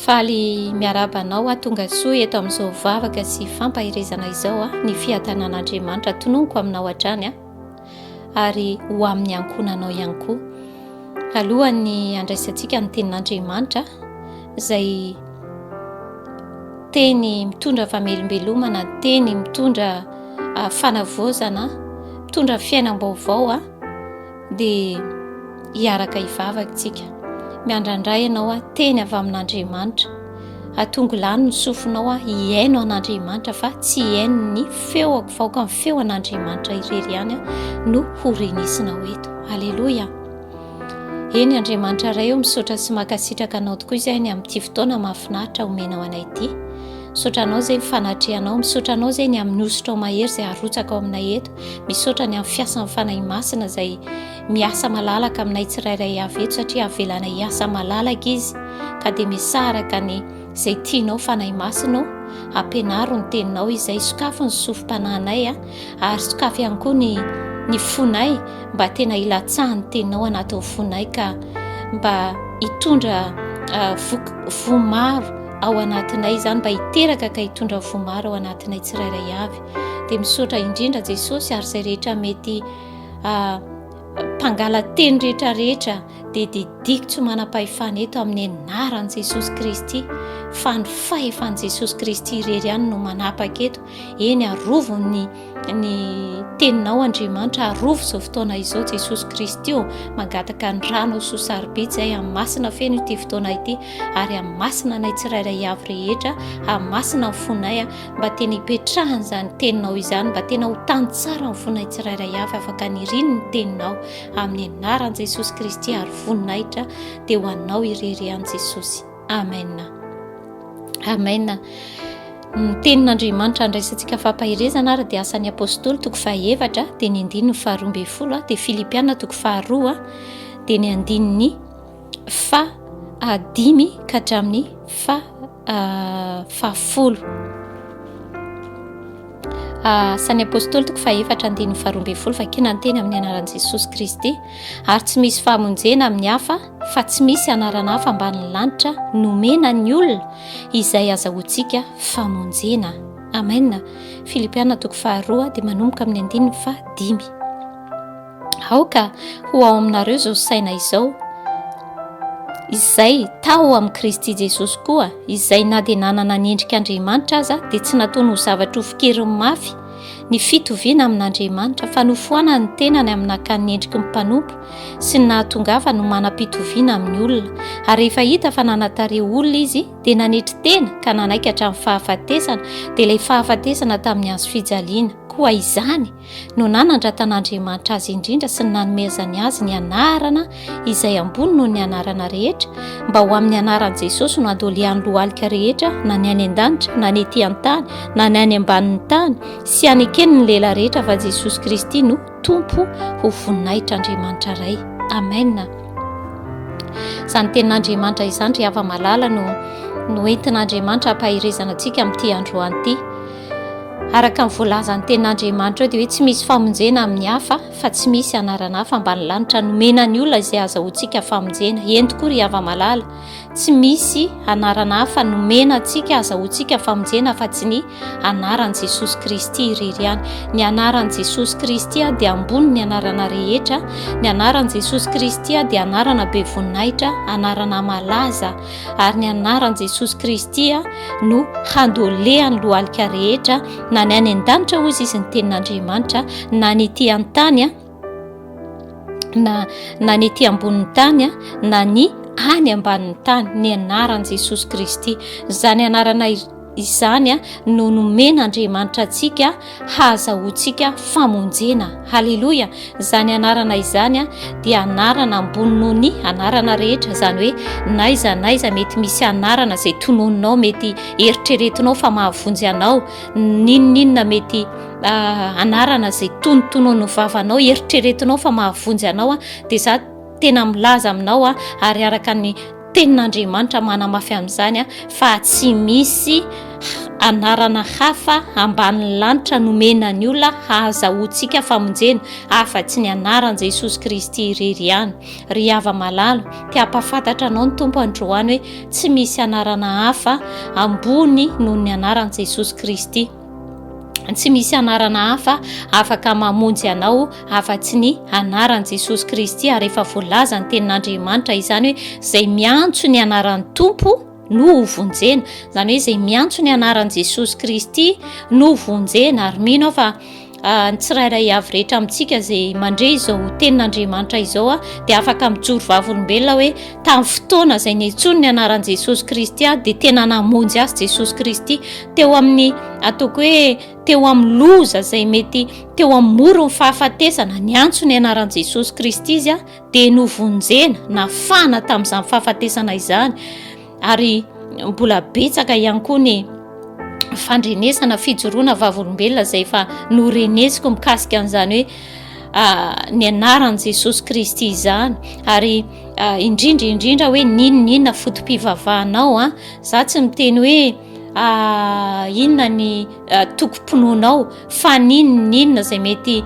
Faly miarahaba anao aho tonga soa eto amin'izao vavaka sy fampaherezana izao aho ny fiadanan'Andriamanitra tononiko aminao hatrany aho ary ho amin'ny ankohonanao ihany koa. Alohan'ny handraisantsika ny tenin'Andriamanitra izay teny mitondra famelombelomana, teny mitondra ah, fanavaozana, mitondra fiainam-baovao ah, dia hiaraka hivavaka isika. Miandrandra ianao ah, teny avy amin'Andriamanitra. Atongilano ny sofinao ah, hihaino an'Andriamanitra fa tsy hihaino ny feoko fa aoka ny feo an'Andriamanitra irery ihany ah, no ho renesinao eto. Aleloia. Eny Andriamanitra Ray o, misaotra sy mankasitraka Anao tokoa izahay ny amin'ity fotoana mahafinaritra omenao anay ity. Misaotra Anao izay ny fanatrehanao, misaotra Anao izay ny amin'ny hosotrao mahery izay arotsaka ao aminay eto, misaotra ny amin'ny fiasan'ny Fanahy Masina izay miasa malalaka aminay tsirairay avy eto satria avelanay hiasa malalaka Izy ka dia misaha araka ny izay tianao Fanahy Masina o, ampianaro ny teninao izay, sokafy ny sofim-panahinay a, ary sokafy ihany koa ny ny fonay mba tena hilatsahan'ny teninao anatin'ny fonay ka mba hitondra voa maro ao anatinay izany mba hiteraka ka hitondra voa maro ao anatinay tsirairay avy dia misaotra indrindra Jesosy ary izay rehetra mety mpangala-teny rehetra rehetra dia didiko tsy manam-pahefana eto amin'ny anaran'i Jesosy Kristy fa ny fahefan'i Jesosy Kristy irery ihany no manapaka eto eny arovo ny ny teninao Andriamanitra arovo izao fotoana izao Jesosy Kristy ô mangataka ny ranao soa sarobidy izay hamasina feno ity fotoana ity ary hamasina anay tsirairay avy rehetra hamasina ny fonay mba tena hipetrahany izany teninao izany mba tena ho tany tsara ny fonay tsirairay avy afaka niriny ny teninao amin'ny anaran'i Jesosy Kristy ary voninahitra dia ho anao irery ihany Jesosy Amen. Amen. Ny tenin'Andriamanitra andraisantsika fampaherezana ary dia asan'ny apostoly toko fahaefatra dia ny andininy faharoa ambin'ny folo dia Filipiana toko faharoa dia ny andininy fahadimy ka hatramin'ny fa fahafolo. Asan'ny Apostoly toko fahefatra andininy faharoa ambin'ny folo vakina ny teny amin'ny anaran'i Jesosy Kristy ary tsy misy famonjena amin'ny hafa fa tsy misy anarana hafa ambanin'ny lanitra nomena ny olona izay azahoantsika famonjena. Amen. Filipiana toko faharoa dia manomboka amin'ny andininy fahadimy. Aoka ho ao aminareo izao saina izao, izay tao amin'i Kristy Jesosy koa, izay na dia nanana ny endrik'Andriamanitra aza, dia tsy nataony ho zavatra ho fikeriny mafy ny fitoviana amin'Andriamanitra, fa nofoanany ny tenany amin'ny nakany ny endriky ny mpanompo sy ny nahatongavany ho manam-pitoviana amin'ny olona. Ary rehefa hita fa nanan-tarehy olona izy, dia nanetry tena ka nanaiky hatramin'ny fahafatesana, dia ilay fahafatesana tamin'ny hazo fijaliana. Koa izany, no nanandratan'Andriamanitra azy indrindra sy ny nanomezany azy ny anarana izay ambony noho ny anarana rehetra, mba ho amin'ny anaran'i Jesosy no handolian'ny lohalika rehetra na ny any an-danitra na ny ety an-tany na ny any ambanin'ny tany, sy hanekeny ny lela rehetra fa Jesosy Kristy no Tompo ho voninahitr'Andriamanitra Ray. Amen. Izany tenin'Andriamanitra izany ry hava-malala no no entin'Andriamanitra hampaherezana antsika amin'ity androany ity. Araka ny voalazan'ny tenin'Andriamanitra eo dia hoe tsy misy famonjena amin'ny hafa fa tsy misy anarana hafa ambany lanitra nomena ny olona izay azahoantsika famonjena. Eny tokoa ry hava-malala, tsy misy anarana hafa nomena antsika azahoantsika famonjena afa-tsy ny anaran'i Jesosy Kristy irery ihany. Ny anaran'i Jesosy Kristy dia ambony ny anarana rehetra. Ny anaran'i Jesosy Kristy dia anarana be voninahitra, anarana malaza. Ary ny anaran'i Jesosy Kristy no handoalehan'ny lohalika rehetra, na ny any an-danitra hozy izy ny tenin'Andriamanitra, na ny ety an-tany, na na ny ety ambonin'ny tany, na ny any ambanin'ny tany, ny anaran'i Jesosy Kristy. Izany anarana Izany no nomen'Andriamanitra antsika hahazahoantsika famonjena. Haleloia! Izany anarana izany dia anarana ambony noho ny anarana rehetra. Izany hoe n'aiza n'aiza mety misy anarana izay tononinao, mety eritreretinao fa mahavonjy anao, n'inon'inona mety anarana izay tonotononin'ny vavanao, eritreretinao fa mahavonjy anao, dia za tena milaza aminao ary araka ny. Tenin'Andriamanitra manamafy amin'izany fa tsy misy anarana hafa ambanin'ny lanitra nomena ny olona hahazahoantsika famonjena afa-tsy ny anaran'i Jesosy Kristy irery ihany. Ry hava-malala, te hampahafantatra anao ny Tompo androany hoe tsy misy anarana hafa ambony noho ny anaran'i Jesosy Kristy. Tsy misy anarana hafa afaka mamonjy anao afa-tsy ny anaran'i Jesosy Kristy ary efa voalaza ny tenin'Andriamanitra izany hoe izay miantso ny anaran'ny Tompo no ho vonjena. Izany hoe izay miantso ny anaran'i Jesosy Kristy no ho vonjena ary mino aho fa ny tsirairay avy rehetra amintsika izay mandre izao tenin'Andriamanitra izao dia afaka mijoro vavolombelona hoe tamin'ny fotoana izay niantsoany ny anaran'i Jesosy Kristy aho dia tena namonjy azy Jesosy Kristy teo amin'ny ataoko hoe teo amin'ny loza izay mety teo amin'ny moron'ny fahafatesana niantso ny anaran'i Jesosy Kristy izy dia novonjena nafahana tamin'izany fahafatesana izany Ary mbola betsaka ihany koa ny fandrenesana fijoroana vavolombelona izay efa norenesiko mikasika an'izany hoe ah, ny anaran'i Jesosy Kristy izany ary ah, indrindra indrindra hoe n'inon'inona foto-pivavahanao a za tsy miteny hoe ah, inona ny tokom-pinoanao fa n'inon'inona izay mety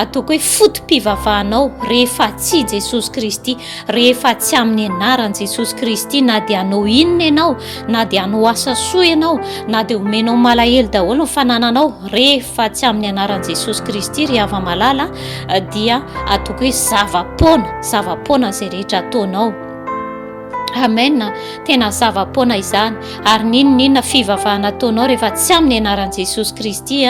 ataoko hoe foto-pivavahanao rehefa tsy Jesosy Kristy, rehefa tsy amin'ny anaran'i Jesosy Kristy, na dia hanao inona ianao, na dia hanao asa soa ianao, na dia omenao malahelo daholo ny fanananao, rehefa tsy amin'ny anaran'i Jesosy Kristy ry hava-malala dia ataoko hoe zava-poana, zava-poana izay rehetra ataonao. Amen, tena zava-poana izany. Ary n'inon'inona fivavahana ataonao rehefa tsy amin'ny anaran'i Jesosy Kristy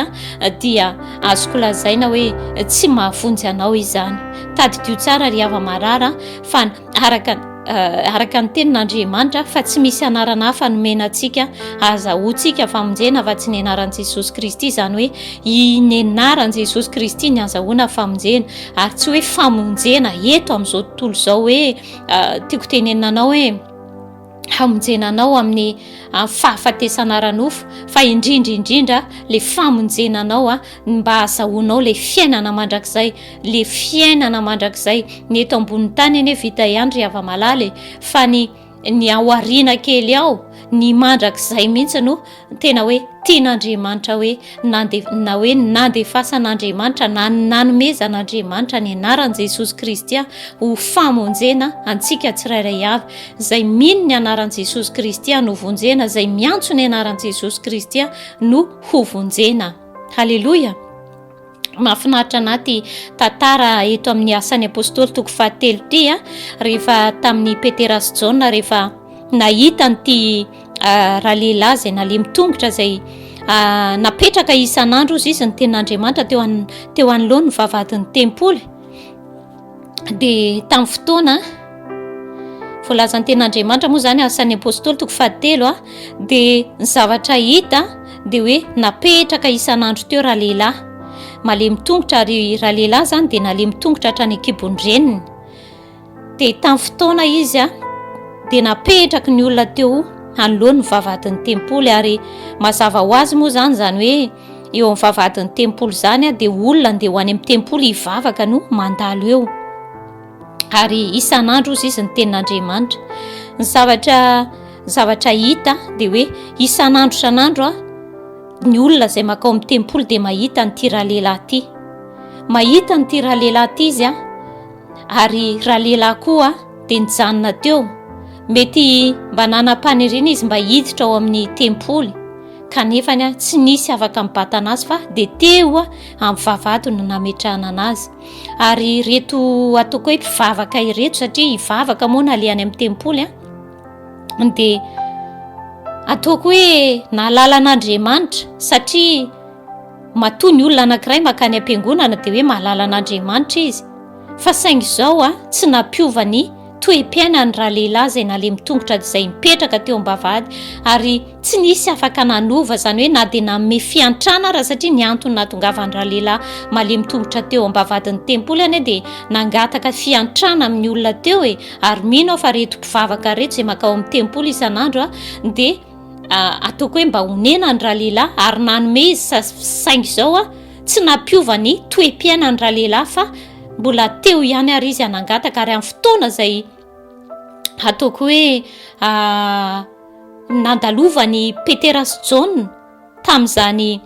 dia azoko lazaina hoe tsy mahavonjy anao izany. Tadidio tsara ry hava-marara fa araka araka ny tenin'Andriamanitra fa tsy misy anarana hafa nomena antsika ahazahoantsika famonjena fa tsy ny anaran'i Jesosy Kristy, izany hoe ny anaran'i Jesosy Kristy ny ahazahoana famonjena ary tsy hoe famonjena eto amin'izao tontolo izao hoe Tiako tenenina anao hoe hamonjena anao amin'ny fahafatesana ara-nofo fa indrindra indrindra le famonjena anao a mba hahazahoanao le fiainana mandrakizay, le fiainana mandrakizay. Ny eto ambonin'ny tany anie vita ihany ry hava-malala e, fa ny ny ao aoriana kely ao, ny mandrakizay mihitsy no tena hoe tian'Andriamanitra hoe nande na hoe nandefasan'Andriamanitra na nanomezan'Andriamanitra ny anaran'i Jesosy Kristy ho famonjena antsika tsirairay avy. Izay mino ny anaran'i Jesosy Kristy no vonjena, izay miantso ny anaran'i Jesosy Kristy no ho vonjena. Haleloia! Mahafinaritra anah ty tantara eto amin'ny Asan'ny Apostoly toko fahatelo ity a, rehefa tamin'i Petera sy Jaona rehefa nahita an'ity ralehilahy izay nalemy tongotra izay napetraka isan'andro ozy izy ny tenin'Andriamanitra teo an teo anoloan'ny vavahadin'ny tempoly. Dia tamin'ny fotoana voalazan'ny tenin'Andriamanitra moa izany Asan'ny Apostoly toko fahatelo a, dia ny zavatra hita dia hoe napetraka isan'andro teo ralehilahy malemy tongotra, ary ralehilahy izany dia nalemy tongotra hatrany an-kibon'ny reniny. Dia tamin'ny fotoana izy a dia napetraky ny olona teo anoloan'ny vavahadin'ny tempoly, ary mazava ho azy moa izany izany hoe eo amin'ny vavahadin'ny tempoly izany dia olona andeha ho any amin'ny tempoly hivavaka no mandalo eo, ary isan'andro ozy izy ny tenin'Andriamanitra. Ny zavatra ny zavatra hita dia hoe isan'andro isan'andro a ny olona izay makao amin'ny tempoly dia mahita an'ity ralehilahy ity, mahita an'ity ralehilahy ity izy a, ary ralehilahy koa dia nijanona teo. Mety mba nanam-paniriana izy mba hiditra ao amin'ny tempoly, kanefa ny tsy nisy afaka mibatana azy fa dia teo amin'ny vavahady no nametrahana anazy. Ary ireto ataoko hoe mpivavaka ireto, satria hivavaka moa na le any amin'ny tempoly a, dia ataoko hoe nahalala an'Andriamanitra, satria matoa ny olona anankiray mankany am-piangonana dia hoe mahalala an'Andriamanitra izy. Fa saingy izao a, tsy nampiova ny toe-piainany ralehilahy izay nalemy tongotra izay nipetraka teo am-bavahady, ary tsy nisy afaka nanova izany hoe na dia nanome fiantrana ara, satria ny antony nahatongavan'ny ralehilahy malemy tongotra teo am-bavahadin'ny tempoly anie dia nangataka fiantrana amin'ny olona teo e, ary mino aho fa reto mpivavaka reto izay mankao amin'ny tempoly isan'andro a dia ataoko hoe mba onena ny ralehilahy, ary nanome izy saingy izao a Tsy nampiova ny toe-piainany ralehilahy fa mbola teo ihany ary izy hanangataka ary amin'ny fotoana izay Ataoko hoe nandalovan'i Petera sy Jaona tamin'izany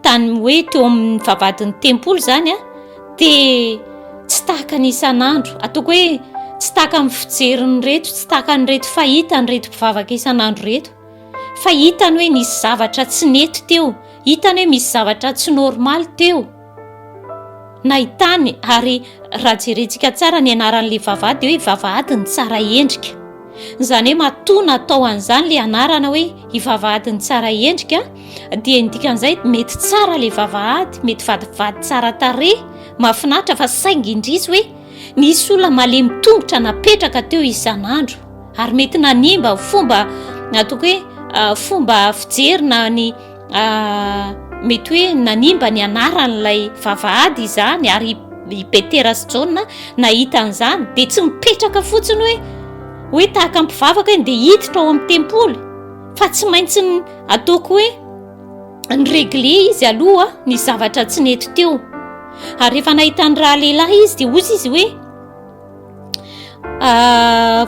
tany hoe teo amin'ny vavahadin'ny tempoly izany a, dia tsy tahaka ny isan'andro. Ataoko hoe tsy tahaka ny fijerin'ireto, tsy tahaka an'ireto fahita an'ireto mpivavaka isan'andro ireto. Fa hitany hoe nisy zavatra tsy nety teo, hitany hoe misy zavatra tsy normaly teo. Nahitany ary raha jerentsika tsara ny anaran'ilay vavahady dia hoe vavahadin'ny tsara endrika. Izany hoe matoa natao an'izany ilay anarana hoe i vavahadin'ny tsara endrika dia ny dikan'izay mety tsara ilay vavahady, mety vadivady tsara tarehy, mahafinaritra fa saingy indrisy hoe nisy olona malemy tongotra napetraka teo isan'andro ary mety nanimba fomba ataoko hoe fomba fijery na ny Mety hoe nanimba ny anaran'ilay vavahady izany ary i Petera sy Jaona nahita an'izany dia tsy mipetraka fotsiny hoe hoe tahaka ny mpivavaka iny dia hiditra ao amin'ny tempoly fa tsy maintsy ataoko hoe ni-régler izy aloha ny zavatra tsy nety teo. Ary rehefa nahita ny ralehilahy izy dia hozy izy hoe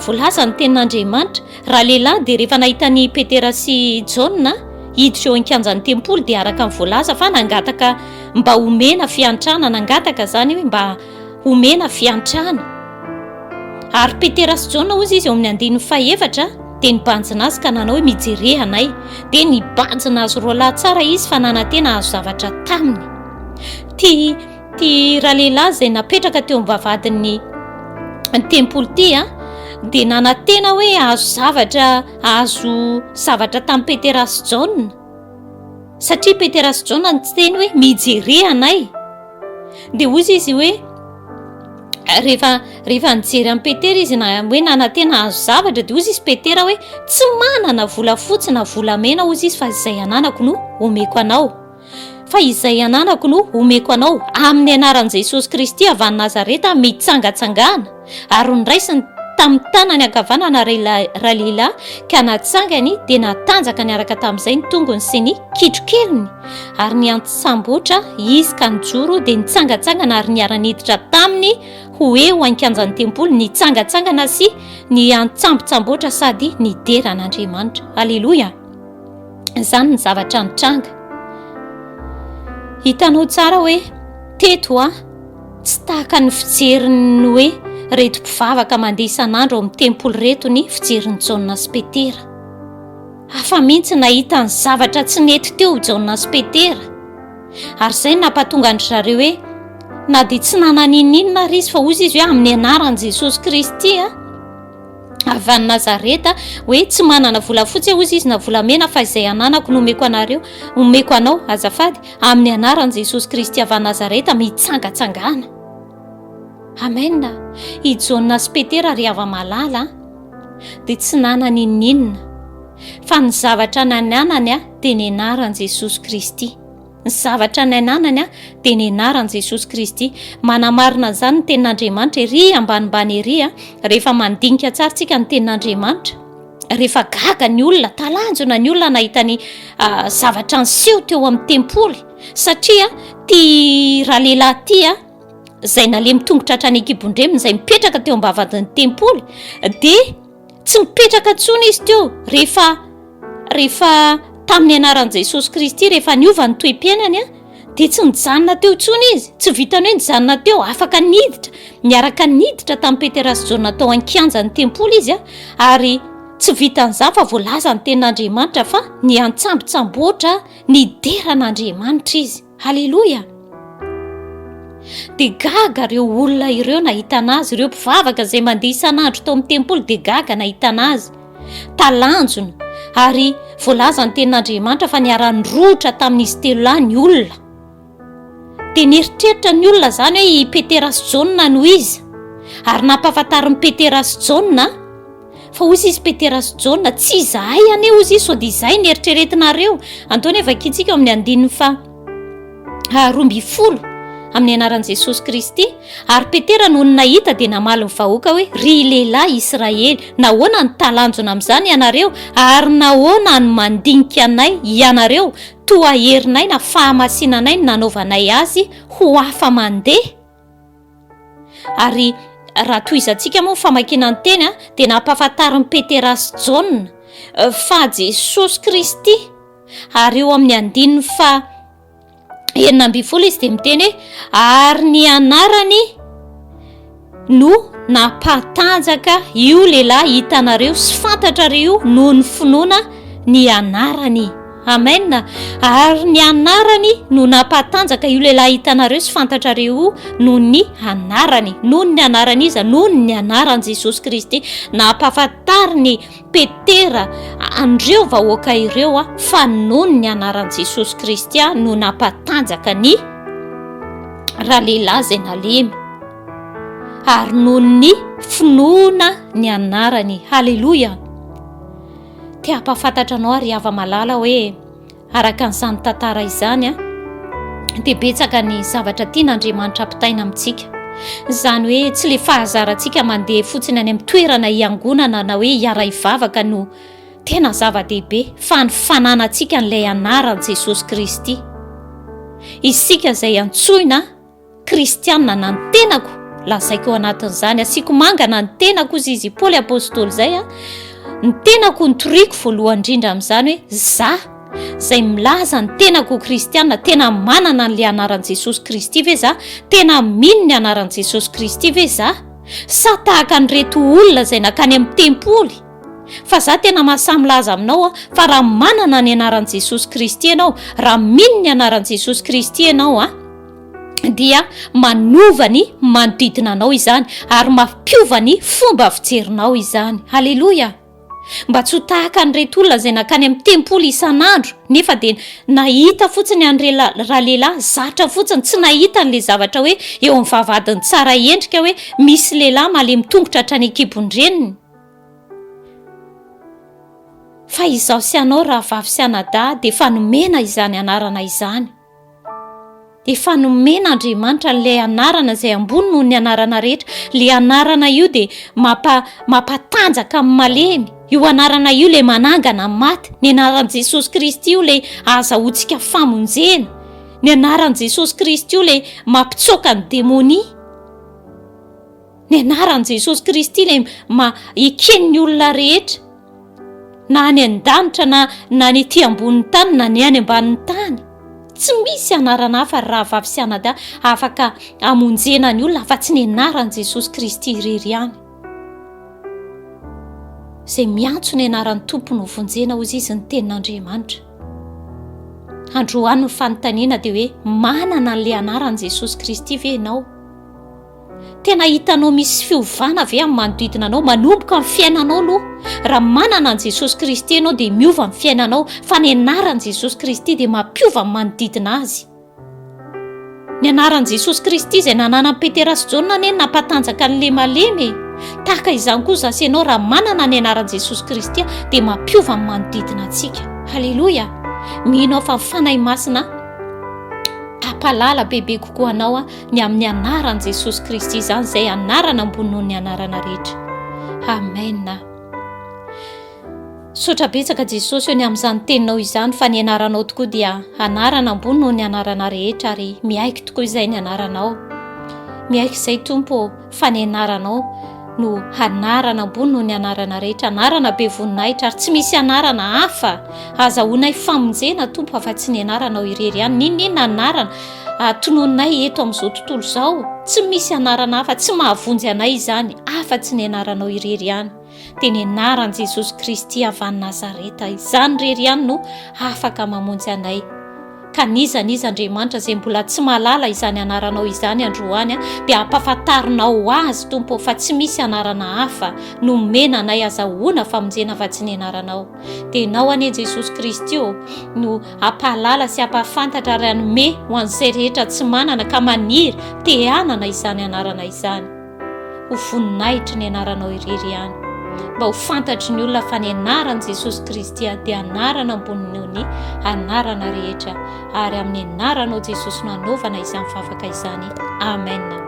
Voalaza ny tenin'Andriamanitra, Ralehilahy dia rehefa nahita an'i Petera sy Jaona hiditra eo an-kianjan'ny tempoly dia araka ny voalaza fa nangataka mba homena fiantrana, nangataka izany hoe mba homena fiantrana. Ary Petera sy Jaona hozy izy eo amin'ny andininy fahefatra dia nibanjina azy ka nanao hoe mijere anay. Dia nibanjina azy roalahy tsara izy fa nanantena hahazo zavatra taminy. Ity Ity ralehilahy izay napetraka teo am-bavahadin'ny tempoly ity a, dia nanantena hoe hahazo zavatra, hahazo zavatra tamin'i Petera sy Jaona. Satria Petera sy Jaona niteny hoe mijere anay. Dia hoy izy hoe rehefa rehefa nijery an'i Petera izy na hoe nanantena hahazo zavatra dia hoy izy Petera hoe tsy manana volafotsy na volamena hoy izy fa izay ananako no omeko anao. Fa izay ananako no homeko anao, amin'ny anaran'i Jesosy Kristy avy any Nazareta, mitsangatsangana. Ary noraisiny tamin'ny tanany ankavanana ralehilahy, ka natsangany, dia natanjaka niaraka tamin'izay ny tongony sy ny kitrokeliny. Ary niantsamboatra izy ka nijoro, dia nitsangatsangana ary niara-niditra taminy ho eo an-kianjan'ny tempoly, nitsangatsangana sy niantsambotsamboatra sady nidera an'Andriamanitra. Aleloia! Izany ny zavatra nitranga. Hitanao tsara hoe teto a, tsy tahaka ny fijerin'ny hoe reto mpivavaka mandeha isan'andro ao amin'ny tempoly reto ny fijerin'i Jaona sy Petera. Hafa mihitsy nahita ny zavatra tsy nety teo Jaona sy Petera. Ary izay no nampatonga an-dry zareo hoe na dia tsy nanan'inon'inona ary izy fa hozy izy hoe amin'ny anaran'i Jesosy Kristy a. avy any Nazareta, hoe tsy manana volafotsy aho, hozy izy, na volamena, fa izay ananako no omeko anareo, omeko anao, azafady, amin'ny anaran'i Jesosy Kristy avy any Nazareta, mitsangatsangana. Amen. I Jaona sy Petera ry hava-malala dia tsy nanana n'inon'inona, fa ny zavatra nananany dia ny anaran'i Jesosy Kristy. Ny zavatra niainanany dia ny anaran'i Jesosy Kristy. Manamarina an'izany ny tenin'Andriamanitra ery ambanimbany ery rehefa mandinika tsara tsika ny tenin'Andriamanitra. Rehefa gaga ny olona, talanjona ny olona nahita ny zavatra niseho teo amin'ny tempoly satria ty ralehilahy ty izay nalemy tongotra hatrany an-kibon-dreminy izay mipetraka teo am-bavahadin'ny tempoly dia tsy mipetraka intsony izy teo rehefa Rehefa tamin'ny anaran'i Jesosy Kristy, rehefa niova ny toe-piainany, dia tsy nijanona teo intsony izy. Tsy vitan'ny hoe nijanona teo, afaka niditra, niaraka niditra tamin'i Petera sy Jaona tao an-kianjan'ny tempoly izy, ary tsy vitan'izany fa voalaza ny tenin'Andriamanitra fa niantsambotsamboatra nidera an'Andriamanitra izy. Haleloia! Dia gaga ireo olona ireo nahita an'azy, ireo mpivavaka izay mandeha isan'andro tao amin'ny tempoly dia gaga nahita an'azy. Talanjona, ary voalaza ny tenin'Andriamanitra fa niara-nirohotra tamin'izy telo lahy ny olona. Dia nieritreritra ny olona izany hoe i Petera sy Jaona no iza. Ary nampahafantarin'i Petera sy Jaona fa hoy izy Petera sy Jaona, tsy izahay anie hoy izy sao dia izahay no eritreretinareo. Andao anie vakintsika ao amin'ny andininy faha 12 amin'ny anaran'i Jesosy Kristy. Ary Petera nony nahita dia namaly ny vahoaka hoe, Ry lehilahy Israely, nahoana no talanjona amin'izany ianareo, ary nahoana no mandinika anay ianareo, toa herinay na fahamasinanay no nanaovanay azy ho afa-mandeha? Ary. Raha tohizantsika moa ny famakiana ny teny dia nampahafantarin'i Petera sy Jaona fa Jesosy Kristy ary eo amin'ny andininy faha 16 izy dia miteny hoe ary ny anarany no nampatanjaka io lehilahy hitanareo sy fantatrareo io noho ny finoana ny anarany. Amen. Ary ny anarany no nampatanjaka io lehilahy hitanareo sy fantatrareo io noho ny anarany. Noho ny anaran'iza? Noho ny anaran'i Jesosy Kristy. Nampahafantariny Petera an'ireo vahoaka ireo fa noho ny anaran'i Jesosy Kristy no nampatanjaka ny ralehilahy izay nalemy ary noho ny finoana ny anarany. Haleloia! Te hampahafantatra anao ary hava-malala hoe Araka an'izany tantara izany, dia betsaka ny zavatra tian'Andriamanitra ampitaina amintsika. Izany hoe tsy ilay fahazarantsika mandeha fotsiny any amin'ny toerana hiangonana na hoe hiara-hivavaka no tena zava-dehibe, fa ny fananantsika an'ilay anaran'i Jesosy Kristy. Isika izay antsoina Kristiana na ny tenako, lazaiko ao anatin'izany, asiako mangana ny tenako hozy izy, Paoly Apostoly izay a, ny tenako no toriko voalohany indrindra amin'izany hoe za izay milaza ny tenako ho kristiana, tena manana an'ilay anaran'i Jesosy Kristy ve za? Tena mino ny anaran'i Jesosy Kristy ve za? Sa tahaka an'ireto olona izay nankany amin'ny tempoly? Fa za tena mahasahy milaza aminao a, fa raha manana ny anaran'i Jesosy Kristy ianao, raha mino ny anaran'i Jesosy Kristy ianao a, dia manova ny manodidina anao izany ary mampiova ny fomba fijerinao izany. Haleloia! Mba tsy ho tahaka an'ireto olona izay nankany amin'ny tempoly isan'andro nefa dia nahita fotsiny an'irey ralehilahy zatra fotsiny, tsy nahita an'ilay zavatra hoe eo amin'ny vavahadin'ny tsara endrika hoe misy lehilahy malemy tongotra hatrany an-kibon-dreniny. Fa izaho sy anao rahavavy sy anadahy dia efa nomena izany anarana izany. Efa nomen'Andriamanitra an'ilay anarana izay ambony noho ny anarana rehetra. Ilay anarana io dia mampa, mampatanjaka amin'ny malemy. Io anarana io ilay manangana ny maty. Ny anaran'i Jesosy Kristy io ilay ahazahoantsika famonjena. Ny anaran'i Jesosy Kristy io ilay mampitsoaka ny demonia. Ny anaran'i Jesosy Kristy ilay ma, eken'ny olona rehetra. Na any an-danitra na na ny ety ambonin'ny tany na ny any ambanin'ny tany. Tsy misy anarana hafa ry rahavavy sy anadahy afaka hamonjena ny olona afa-tsy ny anaran'i Jesosy Kristy irery ihany. Izay miantso ny anaran'ny Tompo no vonjena hozy izy ny tenin'Andriamanitra. Androany ny fanontaniana dia hoe manana an'ilay anaran'i Jesosy Kristy ve ianao? Tena hitanao misy fiovana ve amin'ny manodidina anao? Manomboka amin'ny fiainanao aloha. Raha manana an'i Jesosy Kristy ianao dia miova ny fiainanao, fa ny anaran'i Jesosy Kristy dia mampiova ny manodidina azy. Ny anaran'i Jesosy Kristy izay nananan'i Petera sy Jaona anie nampatanjaka ny lemalemy e. Tahaka izany koa izaho sy ianao raha manana ny anaran'i Jesosy Kristy dia mampiova ny manodidina antsika. Haleloia! Mino aho fa ny Fanahy Masina hampahalala bebe kokoa anao ny amin'ny anaran'i Jesosy Kristy izany izay anarana ambony noho ny anarana rehetra. Amen. Misaotra betsaka Jesosy eo ny amin'izany teninao izany fa ny anaranao tokoa dia anarana ambony noho ny anarana rehetra ary miaiky tokoa izay ny anaranao. Miaiky izay Tompo ô fa ny anaranao no anarana ambony noho ny anarana rehetra, anarana be voninahitra ary tsy misy anarana hafa azahoanay famonjena Tompo afa-tsy ny anaranao irery ihany. N'inon'inona anarana tonononay eto amin'izao tontolo izao, tsy misy anarana hafa, tsy mahavonjy anay izany afa-tsy ny anaranao irery ihany. Dia ny anaran'i Jesosy Kristy avy any Nazareta, izany irery ihany no afaka mamonjy anay. Ka n'iza n'iza Andriamanitra izay mbola tsy mahalala izany anaranao izany androany dia ampafantarinao azy Tompo fa tsy misy anarana hafa nomena anay azahoana famonjena afa-tsy ny anaranao. Dia ianao anie Jesosy Kristy ô no hampahalala sy hampahafantatra ary hanome ho an'izay rehetra tsy manana ka maniry te hanana izany anarana izany. Ho voninahitry ny anaranao irery ihany. Mba ho fantatry ny olona fa ny anaran'i Jesosy Kristy dia anarana ambony noho ny anarana rehetra ary amin'ny anaranao Jesosy no anaovana izany vavaka izany. Amen.